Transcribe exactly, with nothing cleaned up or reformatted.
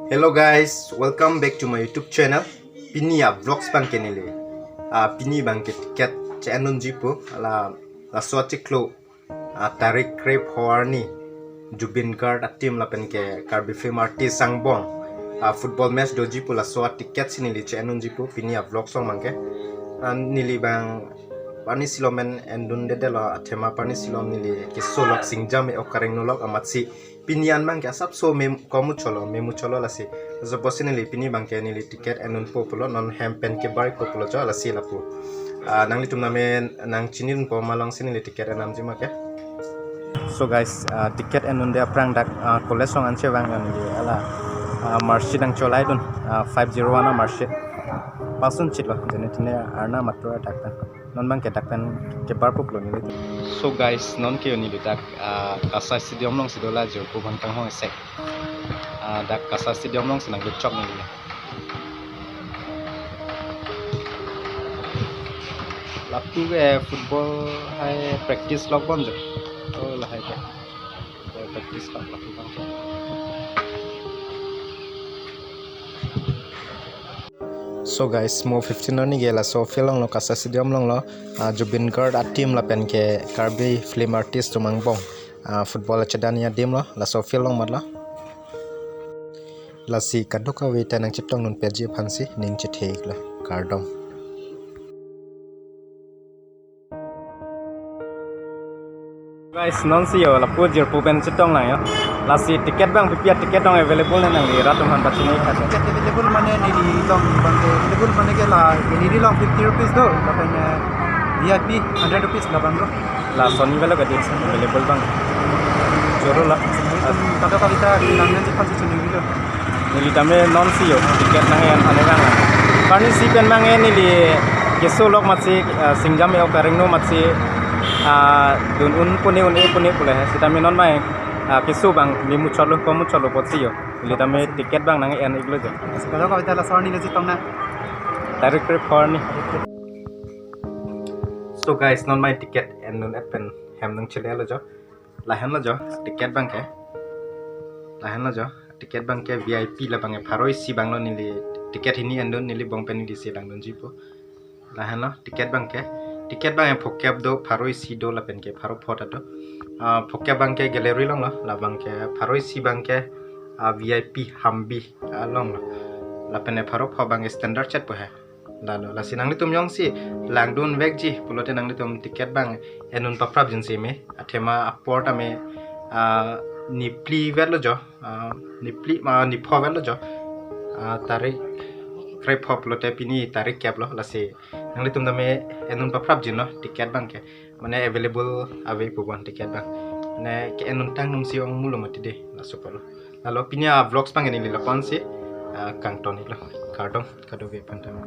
Hello guys, welcome back to my YouTube channel. Pini a vlogs abang ke neli, ah, pini abang ke ticket che-en unji pu, la, laso achiklo, ah, tarik krepho arni Zubeen Garg a team lapen ke Karbi film artist angbong, ah, football match doji pu, laso a ticket si neli che-en unji pu pini a vlogs along abang ke. Ah, neli abang parni silom en endundedetlo, athema parni silom neli keso lok singjam e-ok karengno lok amatsi pini an abang ke asapso mem komu cholo, memu cholo lasi. Laso apotsi neli pini abang ke neli ticket en unpo pulo, non hem pen kebar-ikpo pulo jo, lasi lapu. Ah, nanglitum name nangchinidunpo ma alongsi neli ticket en unji ma ke. So guys, ah, ticket en unde aphrang dak, ah, college along anche vang yon neli, hala, ah, marksheet nangcholaidun, ah, five zero one a marksheet. Pass unchitlo, jene tene arna matur dak pen. Non abang ke dak pen kebarpo pulo neli. So guys, non ke neli dak, ah, Kasa Stadium alongsi do, la jirpo abang kanghon isek. Ah, dak Kasa Stadium alongsi nangkechok neli. Lapu ke football hai practice lok bom jo. Oh, lahai ke. Practice lok lapu abang ke. So guys, mo fifteen arni ke laso field alonglo, Kasa Stadium alonglo, ah, Zubeen Garg a team lapen ke Karbi film artist atum angbong, ah, football achedan adim lo, laso field along matlo. Lasi kadokave ta nangchetongdun piji aphansi ning chethe-iklo, kardom. Guys, non si yo, lapu jirpo pen chetong lang yo. Lasi ticket abang pipi a ticket along available ne nangli rat atum aphan pachini kha. Ticket available mane neli along abang ke available mane ke la, neli along fifty rupees do, lapen, eh, V I P hundred rupees labang do. La soni avelo kadi available abang. Joro la. Kadokave ta nang nang cepat sini gitu. Neli tame non si yo, ticket nang-en aphan abang. Parni si pen abang ke neli keso lok amatsi, ah, singjam e-ok karengno amatsi, ah, dun unpo ne, un-epo ne pule he. Sitame non abang, ah, keso abang memu cholo, komu cholo apotsi yo. Neli tame ticket abang nang-en-iklo jo. Kadokave ta laso arni le chetong na. Tarik krepho arni. So guys, non abang ticket endun-et pen hem nangchelelo jo. Lahenlo jo, ticket abang ke. Lahenlo jo, ticket abang ke V I P labang ke pharo isi abang lo, neli ticket hini endun, neli bong pen neli si langdunji pu. Lahenlo, ticket abang ke. Ticket abang ke phokep do, pharo isi do lapen ke pharo pho ta do. Ah, phokep abang ke gallery alonglo, labang ke pharo isi abang ke, ah, V I P Humvee alonglo. Lapen ke pharo pho abang ke standard chet pu he. Lalo, lasi nanglitum jongsi langdun vekji pulote nanglitum ticket abang endun paprapjin si me. Athema apor tame, ah, niphli vetlo jo, ah, niphli ma nipho vetlo jo. Ah, tarik krepho pulote pini tarik kep lo, lasi nanglitum tame endun paprapjin lo ticket abang ke. Mane available ave pu bon ticket abang. Mane ke-en untang num si ong mulo mati de, laso pulo. Lalo pini a vlogs abang ke neli lapu-an si, ah, kangton-iklo. Kardom kadokave aphan tame.